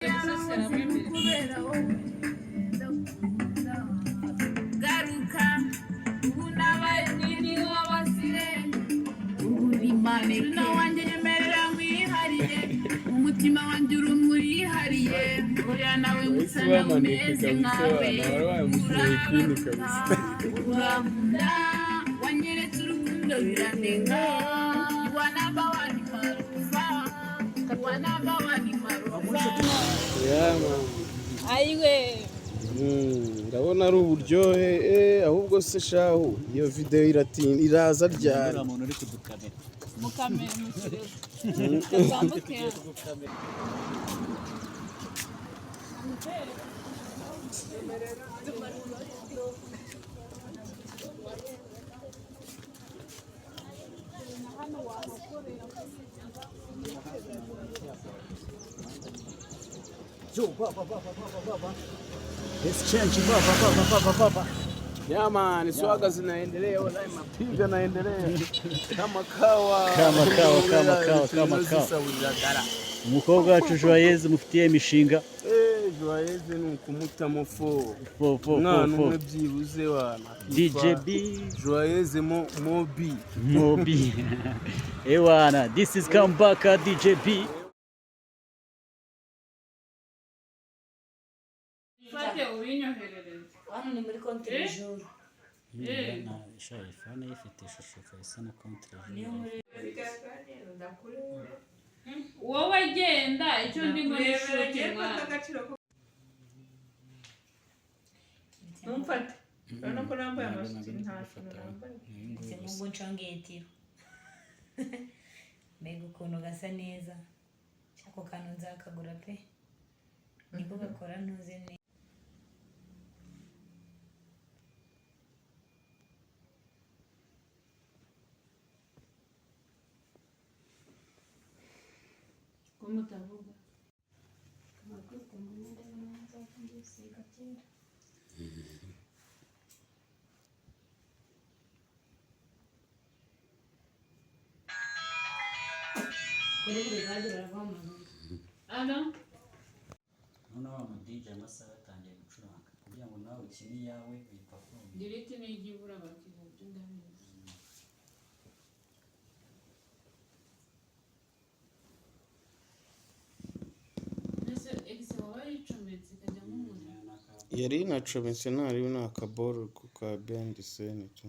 Gusesera mo imbere. Kubera wowe ndakunda. Garuka ubu nabaye nini w'abasire, ubu ni maneke wanjye, nyemerera nkwiharire, umutima wanjye uri umurihariye. Oya nawe Wahise musa nawe bamaneke umeze kabisa. nkawe. Wana wari wamusigaye queen kabisa. Urankunda, wanyeretse urukundo birandenga. You are number one marufa, you are number one marufa. Yeah, man. Ayiwe. Ndabona ari uburyohe. Ahubwo se shahu, iyo video iratinda, iraza ryari? Uriya muntu uri kudukamera. Mukamera mu kirere katambuke. Yo, baba baba baba baba. Let's change baba baba baba baba. Yeah man, swaga zinaendelea, wallahi mapigo yanaendelea. Kama kawa. Kama kawa, kama kawa, kama kawa. Umukobwa wacu Joyeuse mufitiye imishinga. Joyeuse ni ukumutamo fo. Fo fo fo. Umwana Fo. umwe byibuze wana. DJ B. Joyeuse mo Mobi. Mobi. Ewana, this is comeback DJ B. Fate ubinyoherereze. Hano ni muri contre jour. Phone ifite ishusho kabisa na contre. Wowe genda, icyo ndimo ni shoot, mwana. Ntumfate, urabona ko nambaye amashuti, nta kintu nambaye. Ndetse nk'ubwo nshongetiro, mbega ukuntu gasa neza! Ako kantu nzakagura pe, niko gakora ntuze neza. Ko mutavuga? Amavuta mu myenda nzajya mbisiga kera. Kuri buri gare baraguhamagara. Alo. Noneho wa mu DJ amasaha yatangiye gucuranga kugira ngo nawe ukine iyawe uyiperforme. Diriti ni ijya ibura abakiriya, byo ndabizi. Mbese egisi waba yicometse ikajyamo umuriro? Yari inacometse, ntari ni akaboro ka behind the scene tu.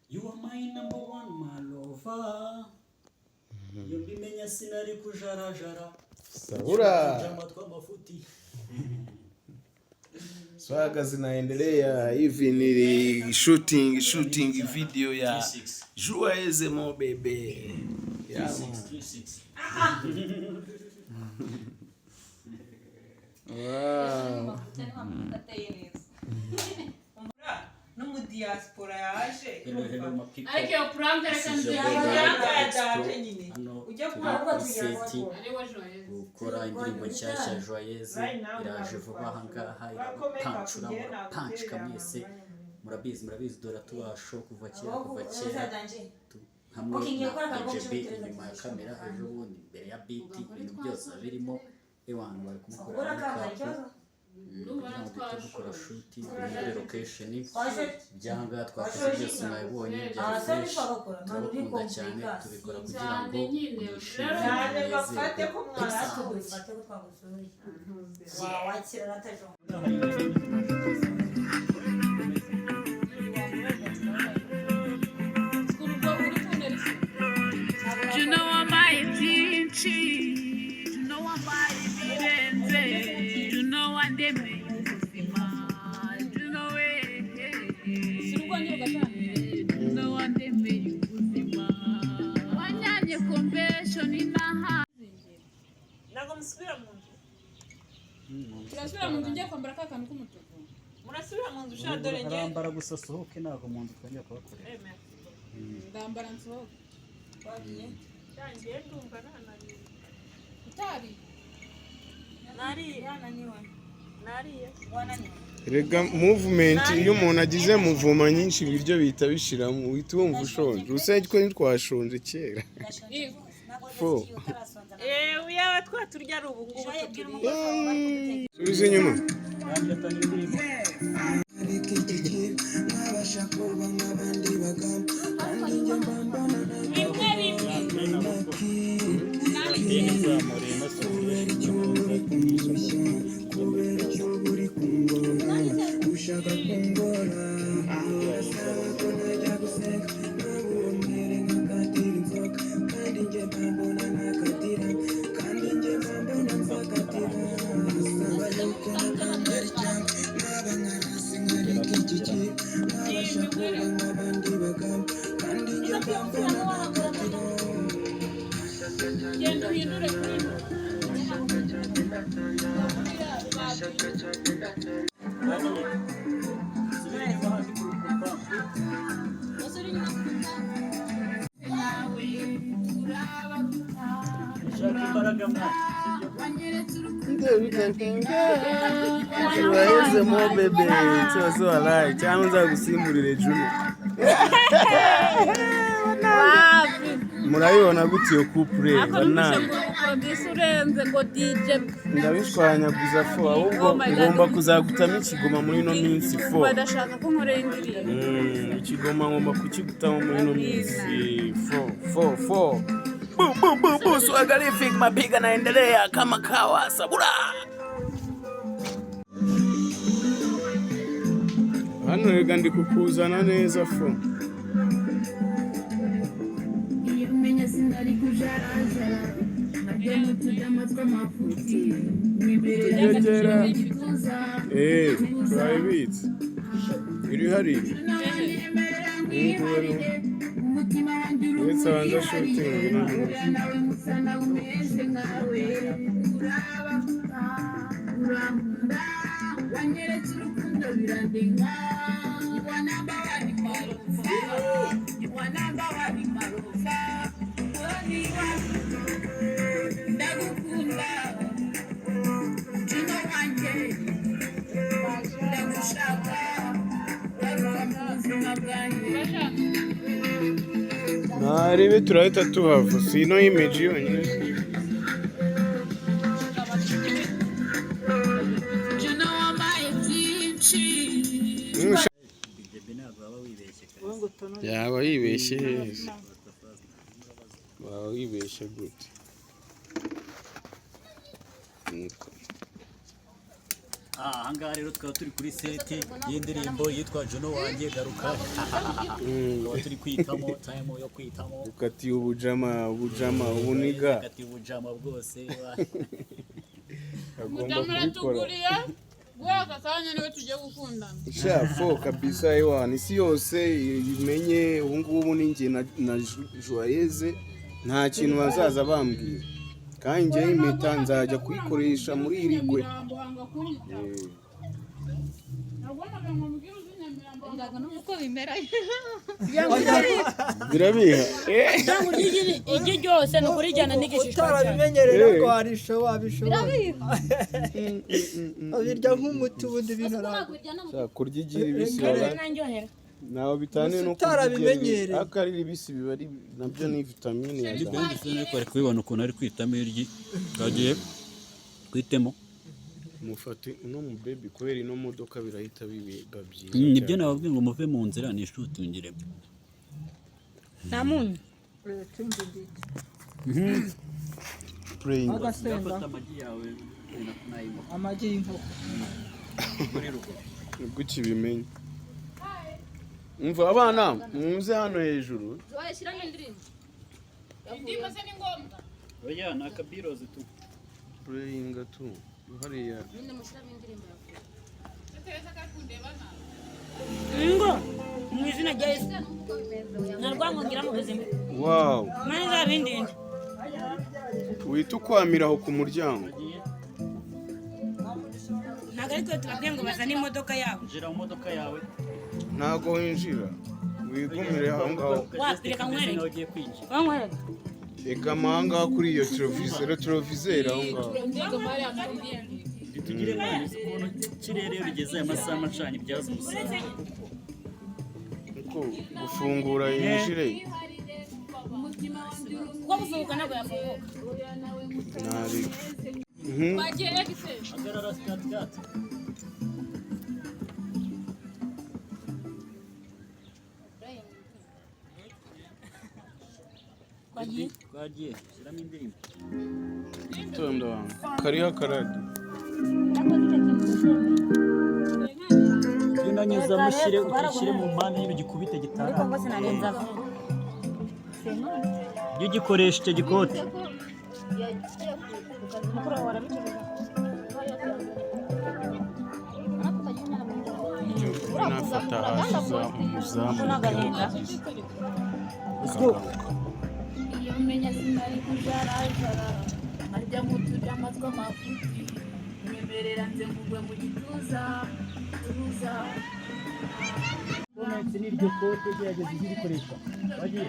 You are my number one, my lover. Iyo mbimenya sinari kujarajara. Sabura. Amatwi amafuti. Swaga zinaendelea hivi, nili shooting video ya 36. Joyeuse mo bebe. Yeah, man. 36. Wow. Amavuta ni amavuta ateye neza. N'umudiyasipora yaje. Hello, hello, my people. Ariko iyo prank reka This is nzi. your boy, Prank Director yadaje Expo. nyine. Hano Ujya turi kuba kuri set Ari we Joyeuse. gukora indirimbo nshyashya ya Joyeuse. Right now, Iraje ntabwo vuba aha ngaha. twakora. Irapancura, Bakome make up, murapancika ntabwo mwese. Murabizi, murabizi, dore tubasho kuva kera, Ahubwo kuva kera. uzadanje. Hamwe Okay, ngiye na gukora akagomba DJ B gucuruza inyuma ya tugisha kamera, amafaranga. ejo bundi imbere ya beat, ibintu byose birimo. Ewana bari kumukorera Ugura makeup akambara ikibazo. kugira ngo duhite dukora shoot, duhindure location. Waje Ibyangaha twakoze byose mwabibonye, byari Ah, fresh. sorry, twagakora. Nta uri Turabakunda cyane. complicated. Tubikora kugira ngo Cyane nyine. mwishime, Rero Cyane bafate munezerwe. ko mwasuye. Fate ko twagusuye. Wawakira natajo. Urwo uri kuntera isi. Juno wampaye byinshi, Juno wampaye ibirenze, Juno wandemeye ubuzima, Juno we. Si urwongera ugatangira. Juno wandemeye ubuzima, wanyanye convention inaha. Ntabwo musubira mu nzu? Turasubira mu nzu, ngiye kwambara ka kantu k'umutuku. Murasubira mu nzu sha, dore njye. Arambara gusa asohoke, ntabwo mu nzu twongera kuhakorera. Eh, merci. Ndambara nsohoke. Sha, njye ndumva nananiwe. Utari. Nariye. Wananiwe. Nariye. Wananiwe. Rega movement, iyo umuntu agize mouvement nyinshi ibiryo bihita bishiramo, uhita wumva ushonje. Usenge twe ntitwashonje kera. Ndashonje rwose. Ntabwo Fo. Eee, yaba twaturya ari ubu ngubu tuturiye. Subiza inyuma. Rimwe rimwe. Genda uhindure kuri ino. Ushaka imbaraga mwana. Uraheze mo bebe cyose waraye cyangwa nzagusimburire Juno. Murabibona gute iyo couple Ariko numvise banana? ngo producer urenze ngo DJ. Ndabishwanyaguza fo, ahubwo Oh my God. ngomba kuzagutamo ikigoma muri ino minsi fo. Badashaka ko nkorera indirimbo. Ikigoma ngomba kukigutamo muri ino minsi fo fo fo. Bu bu bu bu swagarific mapiga naendelea kama kawa sabura. Hano rega ndi kukuzana neza fo. Iyo umenya sinari kujarajara nabyo n'utudama tw'amafuti Tugegera. igituza. Turabibitse. Iri hariya. Nawanyemerera nkwiharire umutima wanjye Uretse abanza shooting urumurihariye nawe musa nawe umeze nkawe urabavuga urankunda wanyeretse urukundo birandenga. You are number one in my life. You are number one in my life. Only one. Ndagukunda Juno wanjye ndagushaka garuka mu buzima bwanjye. Ntarebe turahita tuhava si ino image yonyine. Juno wampaye byinshi. DJ ntabwo waba wibeshye kabisa. Yaba yibeshye heza. Waba wibeshye gute? Niko. Ahangaha rero tukaba turi kuri set y'indirimbo yitwa Juno wanjye garuka. Tukaba turi kwitamo time yo kwitamo. Ukatiye ubujama ubujama ubuniga. Kati ubujama bwose. Agomba Mudamu kubikora. aratuguriye guhera aka kanya niwe tugiye gukundana. Sha fo kabisa ewana isi yose imenye ubu ngubu ni njye na Joyeuse nta kintu bazaza bambwira kandi njyewe impeta nzajya kuyikoresha muri iri gwe. Nyamirambo hanga kunyita. Naguhamagaye ngo mbwire uzi Nyamirambo hanga. Uko bimera. Birabiha. Cyangwa urya igi ryose ni ukurijyana n'igishishwa cyayo. Utarabimenyereye ntabwo warisha wabishobora abirya nk'umuti ubundi bintu ntabwo. Sha, kurya igi ribisi Kandi baba nanjyohera. ntaho bitaniye no Gusa kurya igi utarabimenyereye. ariko ari ribisi biba ari nabyo ni vitamine ya Benshi danger. ariko bari kubibona ukuntu ari kwitamo iryi twagiye twitemo. Mufate uno mu baby kubera ino modoka birahita biba byiza Nibyo cyane. nababwiye ngo muve mu nzira nishutingire. Nta munyu. Praying. Agasenda. Amagi yawe n'ay'inkoko. Amagi y'inkoko. Nibwo ukibimenya. Umva abana muze hano hejuru. Shyiramo indirimbo. Indirimbo se ni ngombwa. Oya ni akabirozi tu. Praying tu hariya. Nyine mushyiramo indirimbo yavuye. Teresa kari kundeba nabi. Ngo mu izina rya Yesu nta rwango ngira mu buzima. Wow. Imana izabindinde. Wita ukwamira aho ku muryango. Ntabwo ariko tubabwiye ngo bazane imodoka yabo. Injira mu modoka yawe. Ntago winjira wigumire aho ngaho. Reka nkwereke. Nawe ugiye kwinjira. Wankwereka. Egama aho ngaho kuri iyo televiziyo televiziyo aho ngaho. Tugire imana izi ukuntu ikirere iyo bigeze aya masaha amacanye ibyaza umusaruro. Uko gufungura yinjire. Kuko gufunguka ntabwo yafunguka. Ntari. Twagiye egise. Hagarara sikati. Twagiye shyiramo indirimbo. Gitondo wangu. Kariho akaradiyo. Iyo nanyuzamo ushyire ugishyire mu mpande nyine ugikubite gitara. Iyo ugikoresha icyo gikote. Nafata hasi umuzamu kabisa. Iyo menya sinari kujarajara nkarya mu tujama tw'amafuti nyemerera nze nkugwe mu gituza tuza. Kometse n'iryo kote gerageza ujye urikoresha. Wagiye.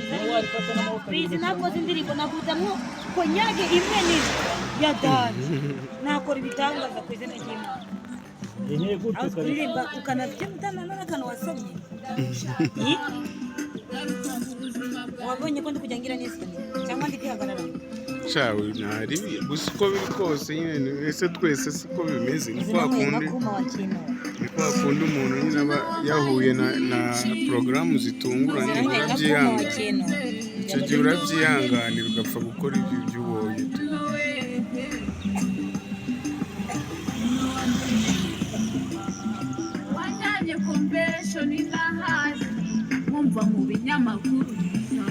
Nawe warifata n'amaboko abiri. Bizi nakoze indirimbo nakubitamo konyage imwe nini ya dani nakora ibitangaza ku izina ry'Imana. Ehe gutyo Aho kabisa. kuririmba ukanafite mutanana n'akantu wasomye. Wabonye ko ndi kujya ngira n'isoni cyangwa ndi kwihagarara. Shawe ntari gusa uko biri kose nyine ese twese siko bimeze ni kwa kundi ni kwa kundi umuntu nyine aba yahuye na porogaramu zitunguranye urabyihanganira icyo gihe urabyihanganira ugapfa gukora ibyo ubonye tu. Wajyanye convention n'ahandi nkumva mu binyamakuru gusa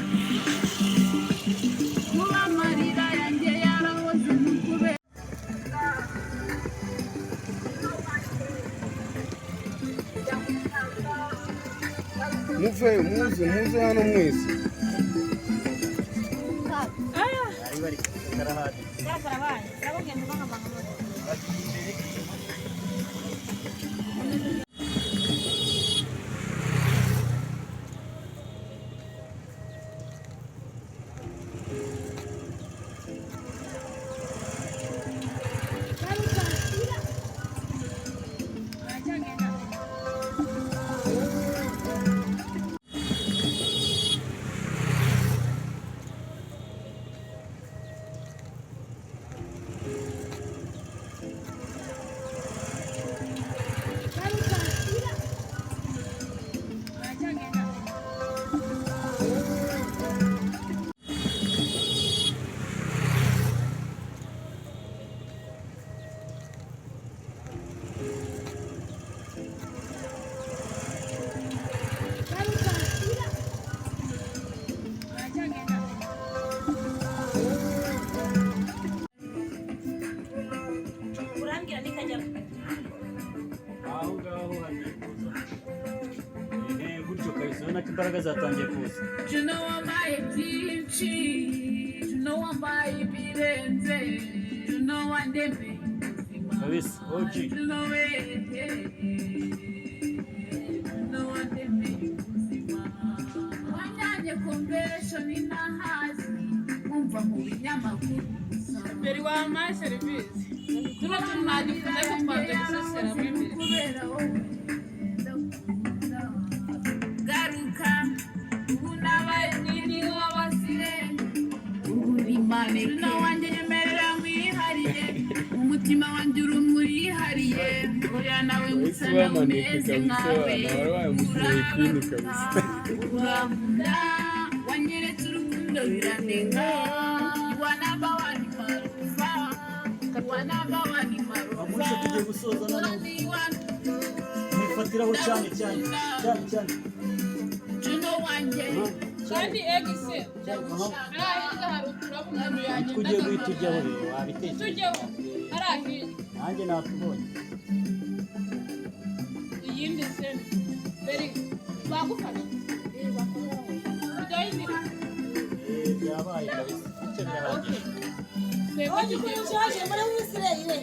kuba amarira yanjye yarahoze mu kubera. Muveyo muze muze hano mwese. Bari bari karahadi. Urambwira nikajya Aho ngaho hagiye kuza. Ehe gutyo kabisa urabona ko imbaraga zatangiye kuza. Juno wambaye byinshi, Juno wambaye ibirenze, Juno wandemeye ubuzima. Kabisa OG. Juno we, Juno wandemeye ubuzima. Wajyanye convention n'ahandi nkumva mu binyamakuru gusa. Mbere wampaye serivisi. Tuno tuntu ntagifunze ariko twaje guseseramo imbere. Kubera wowe ndakunda. Garuka ubu nabaye nini w'abasire ubu uri maneke. Juno wanjye nyemerera nkwihariye umutima wanjye uri umwihariye oya nawe Wahise musa nawe bamaneke umeze kabisa nkawe. abantu bari bamuseye queen kabisa. Urankunda wanyeretse urukundo birandenga iwanaba wani marufa iwanaba wani marufa. Amurisha tugiye gusoza noneho. Mwifatiraho cyane cyane cyane cyane. Juno wanjye Kandi egise. Hariya hirya hari uturabo umuntu yagenda Utwo ugiye guhita ujyaho akagana. rero wabitekereje. Tujyeho. Hariya hirya. Nanjye natubonye. Iyindi sene. Beri bagufashe. Tujyaho indirimbo. Eh, byabaye kabisa. Bityo birahagije. Twebwe tugiye ushaje muri Isirayeli.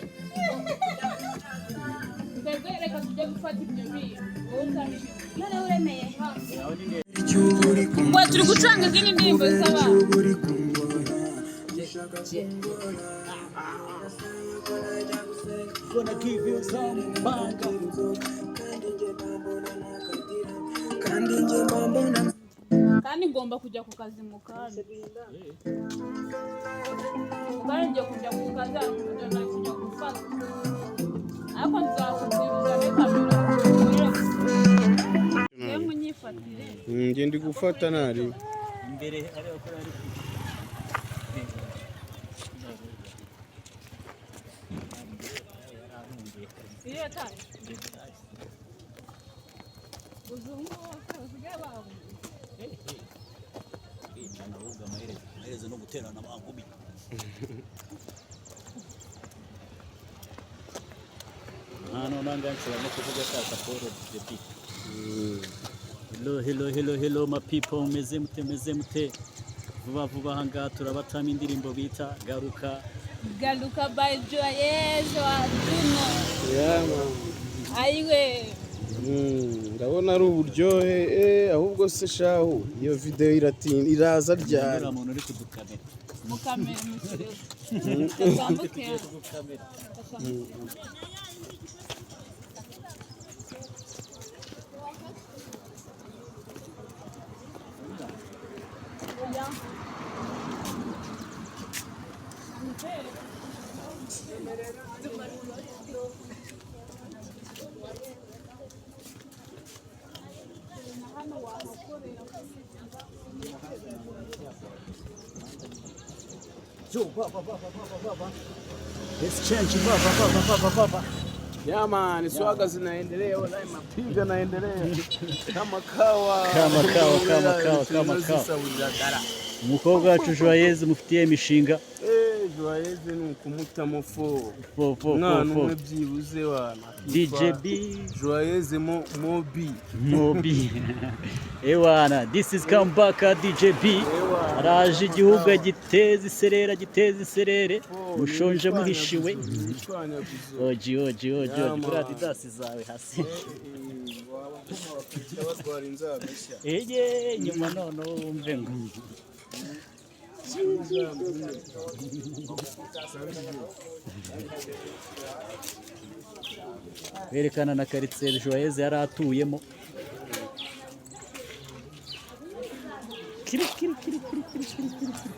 Twebwe reka tujye gufata ibyo bintu. Wowe utangije. Noneho uremeye. Aho ni neza. Ngo turi gucuranga izindi ndirimbo z'abantu. Gonna give you some banga. Kandi Kandi ngomba kujya ku kazi mu kanya. Kandi ngiye kujya ku kazi, hari uburyo nari kujya gufata, ariko nzakubwiriza muri kamera ukorere munyifatire. Njye ndi gufata ntari Imbere areba ko ari Iyo tayo uzungu bose basigaye bawe. Kwicana, ahubwo amaherezo no guterana amangumi. Nta none nshobora no kuvuga ashaka Paul Depi. Hello, hello, hello, hello, my people, meze mute, meze mute? Vuba vuba ahangaha turabatamo indirimbo bita Garuka. Garuka by Joyeuse wa Juno. Yeah, man. Ayiwe. Ndabona ari uburyohe, ahubwo se shahu, iyo video iratinda, iraza ryari? Uriya muntu uri kudukamera. Mukamera mu kirego gatambuke. Kudukamera. Yo, ba ba ba ba ba ba ba. Let's change ba ba ba ba ba ba ba. Yeah man, swaga zinaendelea, wallahi mapigo yanaendelea. Kama kawa. Kama kawa, kama kawa, kama kawa. Umukobwa wacu Joyeuse mufitiye imishinga. Joyeuse ni ukumutamo fo. Fo fo fo. Umwana Fo. umwe byibuze wana. DJ B. Joyeuse mo Mobi. Mobi. Ewana, this is comeback DJ B. Araje igihugu agiteza iserere, agiteza iserere. Mushonje muhishiwe. Imishwanyaguzo. Oji oji oji oji kuri Yeah, man. Adidas zawe hasi. Wabakoma bakahita batwara inzabishya. Eye nyuma noneho wumve ngo berekana na karitsiye Joyeuse yari atuyemo. Kiri kiri kiri kiri kiri kiri kiri kiri.